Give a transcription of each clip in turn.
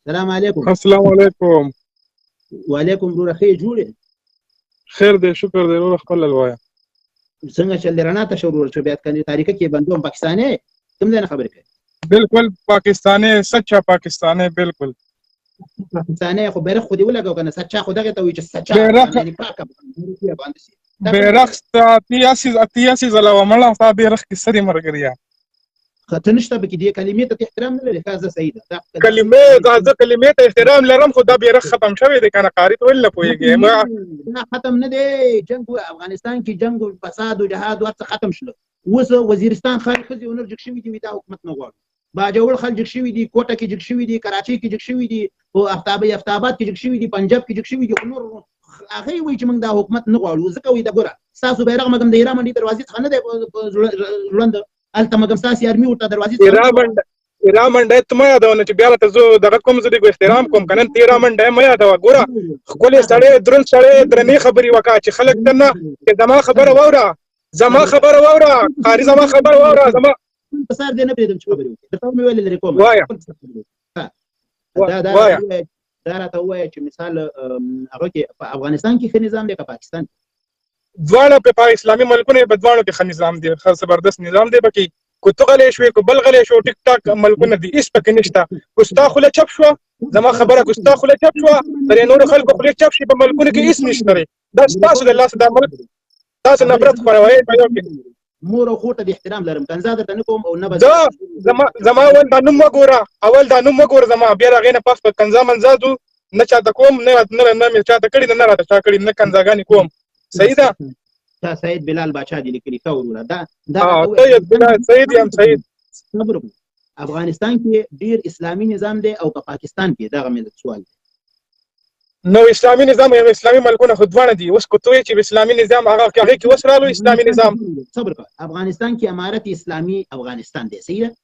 سلام علیکم. السلام علیکم. وعلیکم وروره، ښه یې جوړ یې؟ خیر دی، شکر دی وروره، خپل لوایا. څنګه چل دی؟ رڼا ته شه وروره، چې بیا کنې تاریکه کې بندوم. پاکستاني کوم ځای نه خبرې کوې؟ بالکل پاکستاني، سچا پاکستاني، بالکل پاکستاني. خو بیرغ خو دې ولګاو که نه؟ سچا خو دغې ته وایي چې سچا بیرغ یعنې پاک افغان شي. بیرغ ستا 88 ځله ومړه، ستا بیرغ کې څه دي ملګریا؟ ته نشته پکې، دې کلمې ته احترام نه لرې. ښه، زه صحیح ده. کلمې دا زه کلمې ته احترام لرم، خو دا بیرغ ختم شوی دی که نه؟ قاري ته ولې نه پوهېږې؟ دا ختم نه دی. جنګ افغانستان کې جنګ او فساد او جهاد او هر څه ختم شول. اوس وزیرستان خلک ښځې او نر جګ شوي دي، دا حکومت نه غواړو. باجوړ خلک جګ شوي دي، کوټه کې جګ شوي دي، کراچۍ کې جګ شوي دي، په افتاباد کې جګ شوي دي، پنجاب کې جګ شوي دي، خو نور هغه وایي چې موږ دا حکومت نه غواړو. ځکه وایي دا ګوره، ستاسو بیرغ مګم د هیرا منډي دروازې څخه نه دی ځوړند؟ هلته مګم ستاسو ارمي ورته دروازې څخه هیرا منډه ته مه یادونه چې بیا راته زه دغه کوم، زه دې احترام کوم که نه. ته هیرا منډه مه یادوه. ګوره ښکلی سړی، دروند سړی، درنې خبرې وکړه چې خلک درنه چې زما خبره واوره، زما خبره واوره قاري، زما خبره واوره، زما په سر دې نه پرېږدم چې خبرې وکړې. درته مې ویل لرې کوم. وایه. دا دا دا راته ووایه چې مثال هغه کې په افغانستان کې ښه نظام دی که پاکستان؟ دواړه په اسلامي ملکونو په دواړو کې ښه نظام دی، ښه زبردست نظام دی پکې. کو ته غلی شوې کو بل غلی شو، ټیک ټاک ملکونه دي، هېڅ پکې نشته. کو ستا خوله چپ شوه، زما خبره، کو ستا خوله چپ شوه، تر نورو خلکو خولې چپ شي، په ملکونو کې هېڅ نشته دی. دا ستاسو د لاسه دا ملک تاسو نفرت خوروئ په یو کې. مور او خور ته د احترام لرم، کنځا درته نه کوم او نه به زما اول دا نوم وګوره، اول دا نوم وګوره زما، بیا هغې نه پس په کنځا منځا ځو. نه چاته کوم، نه نه نه مې چاته کړي، نه راته چا کړي، نه کنځاګانې کوم. صحیح ده. تا سید بلال باچا دی لیکلی. ښه وروره، دا دا سید بلال، سید یم، سید. صبر وکړه. افغانستان کې ډیر اسلامي نظام دی او که پاکستان کې؟ دغه مې سوال دی. نو اسلامي نظام یو اسلامي ملکونه خو دواړه دي. اوس کو ته چې اسلامي نظام هغه هغه کې اوس رالو اسلامي نظام. صبر وکړه. افغانستان کې امارت اسلامي افغانستان دی، صحیح ده؟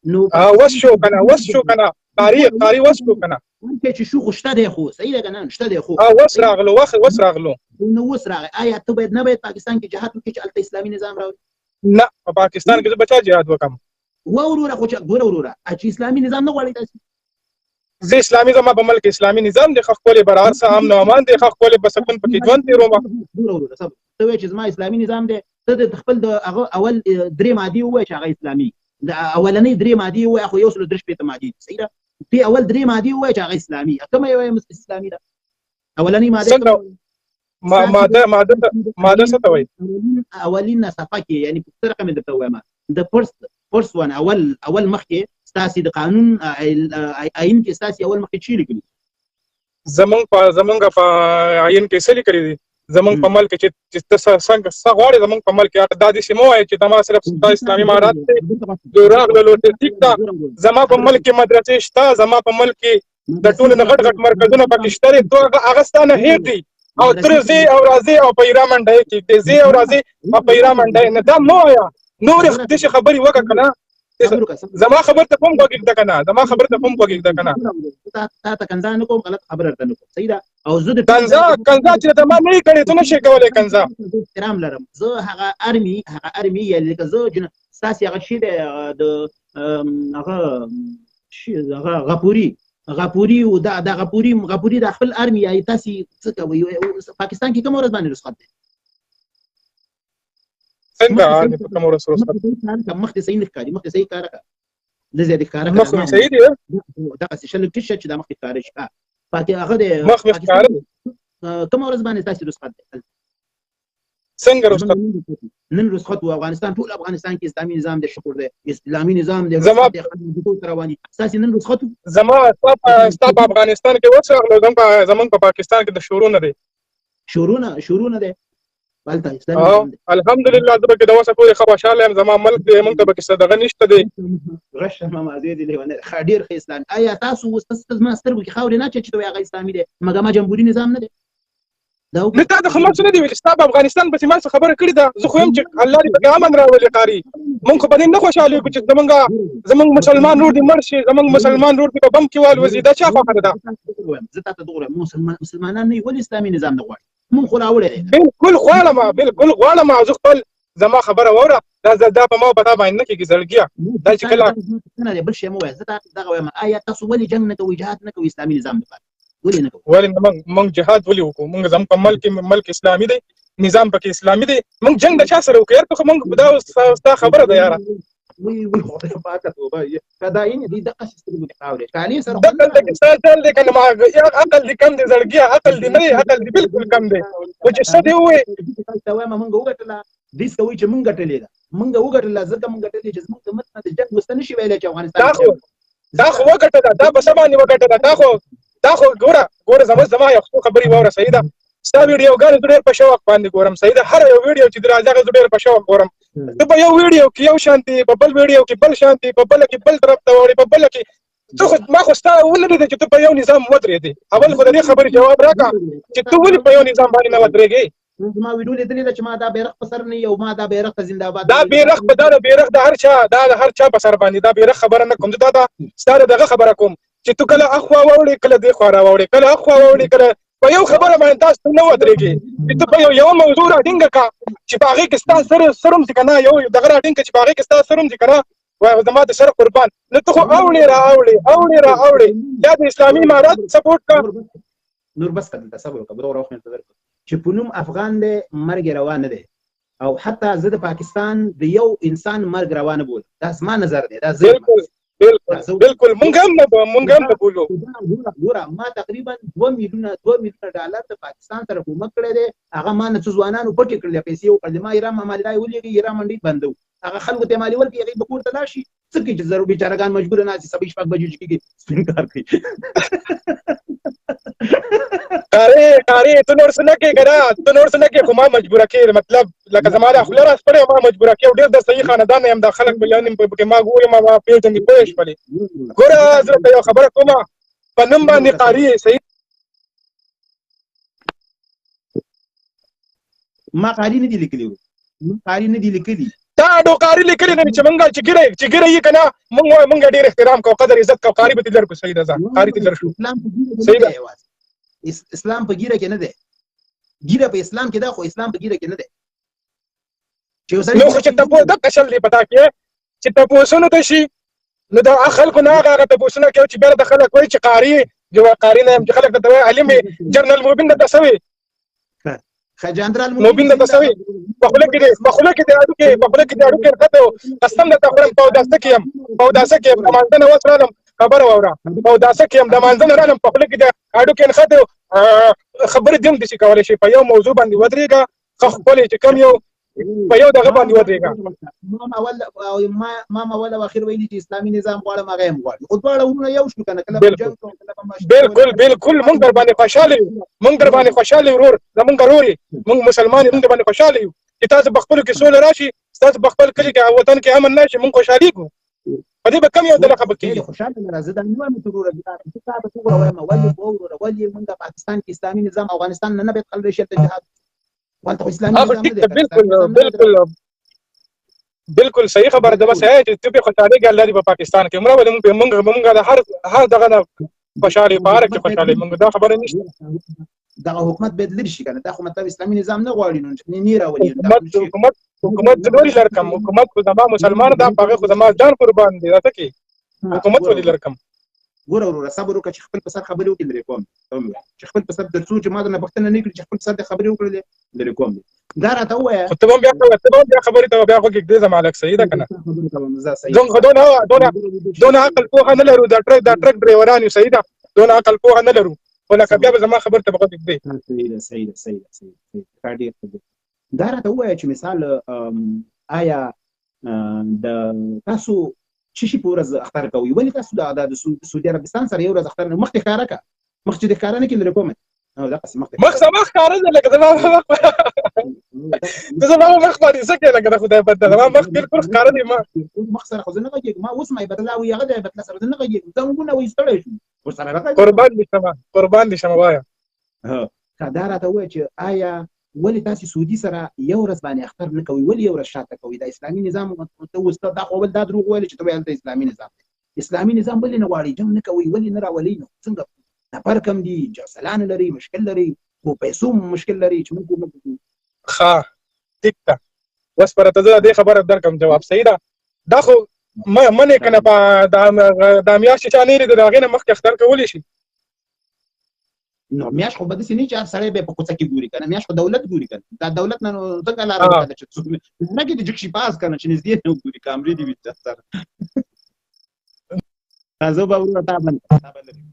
نو وس شو کنه، وس شو کنه قاری، قاری، وس شو کنه. چې شو خو شته دی، خو صحیح ده کنه؟ شته دی خو. وس راغلو، وخت وس راغلو. نو وس راغی، آیا ته باید نه باید پاکستان کې جهاد وکړې چې هلته اسلامي نظام راوړي؟ نه، په پاکستان کې زه بچا جهاد وکم؟ وروره خو چې ګوره وروره، چې اسلامي نظام نه غواړي تاسو. زه اسلامي، زما په ملک اسلامي نظام دی، ښه ښکلی برابر څه امن او امان دی، ښه ښکلی په سکون پکې ژوند تېروم. ګوره وروره، صبر. ته وایې چې زما اسلامي نظام دی، ته د خپل د هغه اول درې مادې ووایه چې هغه اسلامي د اولنۍ درې مادې ووایه. خو 163 مادې دي، صحیح ده؟ ته اول درې مادې ووایه چې هغه اسلامي کومه یوه اسلامي ده، اولنۍ ماده. څنګه ماده؟ ماده ماده څه ته وایي؟ اولینه صفحه کې، یعنی په څه رقم درته وایم، د فرست وان، اول اول مخ کې ستاسې د قانون آئین کې ستاسې اول مخ کې چی لیکلي؟ زمونږ په آئین کې څه لیکلي دي؟ زمونږ په ملک چې ته څنګه څه غواړې زمونږ په ملک کې دا داسې مه وایه چې زما صرف ستا اسلامي امارات دی راغللو ته. ټیک ده، زما په ملک کې مدرسې شته، زما په ملک کې د ټولو نه غټ غټ مرکزونه پکې شته دي. هغه ستا نه هېر دي او تر ځې او راځې او په ایران منډه کې دې ځې او راځې او په ایران منډه نه. دا مه وایه، نورې داسې خبرې وکړه که نه. زما خبر ته کوم غوږ ده کنه؟ زما خبر ته کوم غوږ ده کنه؟ تا ته کنځا نه کوم، غلط خبره درته نه کوم، صحیح ده؟ او زه د کنځا کنځا چې ته ما نه کړې، ته نشې کولای کنځا. احترام لرم زه. هغه ارمي، هغه ارمي یا لکه زه جن ستاسې هغه شی دی د هغه شی، هغه غپوري غپوري او دا د غپوري غپوري د خپل ارمي یا تاسو څه کوي؟ پاکستان کې کوم ورځ باندې رخصت دی؟ څنګه ارمي په کوم ورځ رخصت؟ مخ دې صحیح نه ښکاري، مخ دې صحیح کار کړه، لږ دې ښکاره. مخ مې صحیح دی. دغسې شل ټیټ شه چې دا مخ دې ښکاره شي. پاتې هغه دی. مخ مې ښکاره. کوم ورځ باندې تاسو رخصت دی؟ څنګه رخصت؟ نن رخصت و افغانستان، ټول افغانستان کې اسلامي نظام دی، شکر دی، اسلامي نظام دی. زما ته روان دي، تاسو نن رخصت. زما ستا په افغانستان کې اوس راغلو، زمونږ په پاکستان کې د شروع نه دی. شروع نه، شروع نه دی هلته اسلامي نظام دی. الحمدلله، زه پکې د اوسه پورې ښه خوشحاله یم. زما ملک دی، مونږ ته پکې څه دغه نشته دی. غشه ماما زوی دی لیونه. ښه، ډېر ښه اسلامي. آیا تاسو اوس زما سترګو کې خاورې نه اچوئ چې ته وایې هغه اسلامي دی، مګر ما جمهوري نظام نه دی؟ نه، تا د خو ما څه نه دي ویلي. ستا په افغانستان پسې ما څه خبره کړې ده؟ زه خو یم چې الله دې پکې امن راولي. قاري، مونږ خو په دې نه خوشحالېږو چې زمونږ مسلمان ورور دې مړ شي، زمونږ مسلمان ورور دې په بم کې والوځي. دا چا خوښه ده؟ زه تا ته دغه مسلمانان نه ولې اسلامي نظام نه غواړي؟ مونږ خو راوړی دی. بالکل غواړم، بالکل غواړم. زه خپل زما خبره واوره. دا دا په ما په تا باندې نه کېږي زړګیه. دا چې کله نه بل شی مو وایه، زه تاسو دغه وایم، آیا تاسو ولې جنګ نه کوئ، جهاد نه کوئ اسلامي نظام لپاره؟ ولې نه کوئ؟ ولې موږ جهاد ولې وکړو؟ موږ زموږ په ملک کې ملک اسلامي دی، نظام پکې اسلامي دی، موږ جنګ د چا سره وکړو یار؟ ته خو موږ دا ستا خبره ده یاره. وی وی، خدای پاکه توبه، کدا یې دې دغه سترګو کې خاورې کالي سره دقل دې ستا چل دی کنه. ما یا عقل دې کم دی زړګیه، عقل دې نه دی، عقل دې بالکل کم دی. خو چې څه دې ووایې ته وایم موږ وګټله، دیس کوي چې موږ ګټلې ده، موږ وګټله ځکه موږ ګټلې چې زموږ د ملک نه د جنګ وسته نشي ویلی چې افغانستان دا خو وګټله، دا په څه باندې وګټله؟ دا خو ګوره ګوره، زما یو څو خبرې واوره، صحیح ده. ستا ویډیوګانې زه ډېر په شوق باندې ګورم، صحیح ده. هر یو ویډیو چې راځي هغه زه ډېر په شوق ګورم. ته په یو ویډیو کې یو شانتي، په بل ویډیو کې بل شانتي، په بل کې بل طرف ته وړي، په بل کې ته خو ما خو ستا ونه لیدې چې ته په یو نظام ودرېدې. اول خو د دې خبرې جواب راکړه چې ته ولې په یو نظام باندې نه ودرېږې؟ زما ویډیو لیدلې ده چې ما دا بیرغ په سر نه یو، ما دا بیرغ ته زنده باد. دا بیرغ په دا بیرغ د هر چا، دا د هر چا په سر باندې دا بیرغ خبره نه کوم، دا ستا دغه خبره کوم چې ته کله اخوا واوړې، کله دې خوا راوړې، کله اخوا واوړې، کله په یو خبره باندې تاسو نه ودرېږي چې ته په یو موضوع راټینګه کا چې په هغې کې ستا سر سرم چې کنه، یو دغه راټینګ چې په هغې کې ستا سرم چې کنه، وای زما د سر قربان. نو ته خو اوړې را اوړې، اوړې را اوړې، یا د اسلامي امارت سپورټ کا. نور بس کړه، صبر وکړه، بروره وخت انتظار وکړه چې په نوم افغان دی مرګ روا نه دی، او حتی زه د پاکستان د یو انسان مرګ روا نه بولم. دا زما نظر دی، دا زه بالکل بالکل بالکل، مونږ هم نه بولو. ګوره، ما تقریبا 2 میلیونه ډالر د پاکستان سره کومک کړی دی. هغه ما نه څه ځوانانو پټې کړلې پیسې وکړلې، ما ایران مالي ولېږي، ایران منډي بندو، هغه خلکو ته مالي ورکړي، هغې به کور ته لاړ شي. څه کوي چې ضرور بیچارهګان مجبور نه چې سبا 6 بجې چې کېږي سپین کار کوي. قاری قاری، ته نور څه نه کې کنه، ته نور څه نه کې، خو ما مجبوره کې، مطلب لکه زما د خوله را سپړې، ما مجبوره کې. ډېر د صحیح خاندان یم، دا خلک په یعنی په کې ما ګوري، ما پیژنې پوه شولې. ګوره، زه ته یو خبره کومه، په نوم باندې قاری صحیح. ما قاری نه دی لیکلی، ما قاری نه دی لیکلی. تا ډو قاری لیکلی نه چې مونږ چې ګیره یې کنه، مونږ ډېر احترام کو، قدر عزت کو، قاری به تلر کو. صحیح ده، قاری تلر شو. اسلام په ګیره کې نه دی، اسلام په ګیره کې نه دی، ګیره په اسلام کې ده، خو اسلام په ګیره کې نه دی. چې نو خو چې تاسو د کشل دی پتا کې چې تاسو نو ته شي، نو دا خلکو نه هغه تاسو نه کوي چې بیا د خلک وایي چې قاری جو قاری نه، چې خلک ته وایي عالم. جنرال مبین د تسوي جنرال مبین د تسوي په خله کې د اډو کې خطو قسم د تخرم په داسته کې يم، په داسته کې د مانځنه وسرالم. خبر واوره، په داسته کې يم، د مانځنه رالم، په خله کې د اډو کې خطو خبرې دیم دي چې کولای شي. په یو موضوع باندې ودرېږه، خپل چې کم یو په یو دغه باندې ودرېږه. ما اول ما ما اول او اخر ویلي چې اسلامي نظام غواړم، هغه هم غواړي، خو دواړه ورونه یو شو کنه، کله جنگ کوو کله بالکل بالکل، مونږ در باندې خوشاله یو، مونږ در باندې خوشاله یو ورور، زمونږ ورور، مونږ مسلمان یو، مونږ در باندې خوشاله یو چې تاسو په خپلو کې سوله راشي، تاسو په خپل کلي کې وطن کې امن راشي، مونږ خوشالي کو. په دې به کم یو دله خبر کیږي. خوشاله نه راځي، دا نو مې وروره، دا ته څه وایم؟ ولې وروره، ولې مونږ پاکستان کې اسلامي نظام افغانستان نه نه خلک شي ته جهاد وانت اسلامي نظام نه؟ بالکل بالکل بالکل صحیح خبره ده. بس چې ته په خوشاله کې الله دې په پاکستان کې عمره ولې مونږ د هر هر دغه نه خوشاله، په هر کې خوشاله مونږ، دا خبره نشته. دغه حکومت باید لري شي کنه، دا خو مطلب اسلامي نظام نه غواړي، نو نه راولي. حکومت ضروري لرکم، حکومت خو زما مسلمان دا هغه خو زما جان قربان دی، راته کې حکومت ولې لرکم؟ ګوره وروره، صبر وکړه چې خپل په سر خبرې وکړي لرې کوم، چې خپل په سر تر څو چې ما درنه پوښتنه نه کړي چې خپل په سر د خبرې وکړلې لرې کوم. دا راته ووایه. خو ته هم بیا ته هم بیا خبرې ته بیا غوږ دې زما لک، صحیح ده کنه؟ زموږ خو دونه عقل پوهه نه لرو، د ټرک ډرایوران یو، صحیح ده، دونه عقل پوهه نه لرو، خو لکه بیا به زما خبر ته غوږ دې. صحیح ده صحیح ده صحیح ده صحیح ده، ډېر ښه. دا راته ووایه چې مثال آیا د تاسو چې شي په ورځ اختر کوي؟ ولې تاسو د سعودي عربستان سره یو ورځ اختر نه مخکې ښکاره کا، مخکې د ښکاره نه کې لري کومه او دا قسم مخ زما ښکاره ده، لکه زما مخ، ته زما مخ باندې څه کوې؟ لکه د خدای بنده، زما مخ بالکل ښکاره دی. ما مخ سره خو زه نه غږېږم، ما اوس ما بدلا وي هغه دی بدلا سره زه نه غږېږم، زنګونه وي ستړی شو ورسره. قربان دې شمه، قربان دې شمه، وایه. دا راته ووایه چې آیا ولې تاسو سعودي سره یو ورځ باندې اختر نه کوي؟ ولې یو ورځ شاته کوي؟ دا اسلامي نظام ته اوس دا خو اول دا دروغ ویل چې ته ویل ته اسلامي نظام دی، اسلامي نظام ولې نه غواړي؟ جنګ نه کوي، ولې نه راولي؟ نو څنګه نفر کم دي، جرسلان لري، مشکل لري، خو پیسو مشکل لري چې موږ ښه ټیک ده. بس پر ته زه دې خبره درکم جواب. صحیح ده، دا خو منې کنه په دا میاشت چې چا نه لیدل، هغې نه مخکې اختر کولی شي. نو میاش خو به داسې نه چې هر سړی به په کوڅه کې ګوري که نه، میاش خو دولت ګوري که نه. دا دولت نه نو څنګه لاره ورکه ده چې څوک نه کې د جګ شي پاس که نه، چې نږدې نه وګوري، کامرې دې وي سره. زه به وروره تا باندې.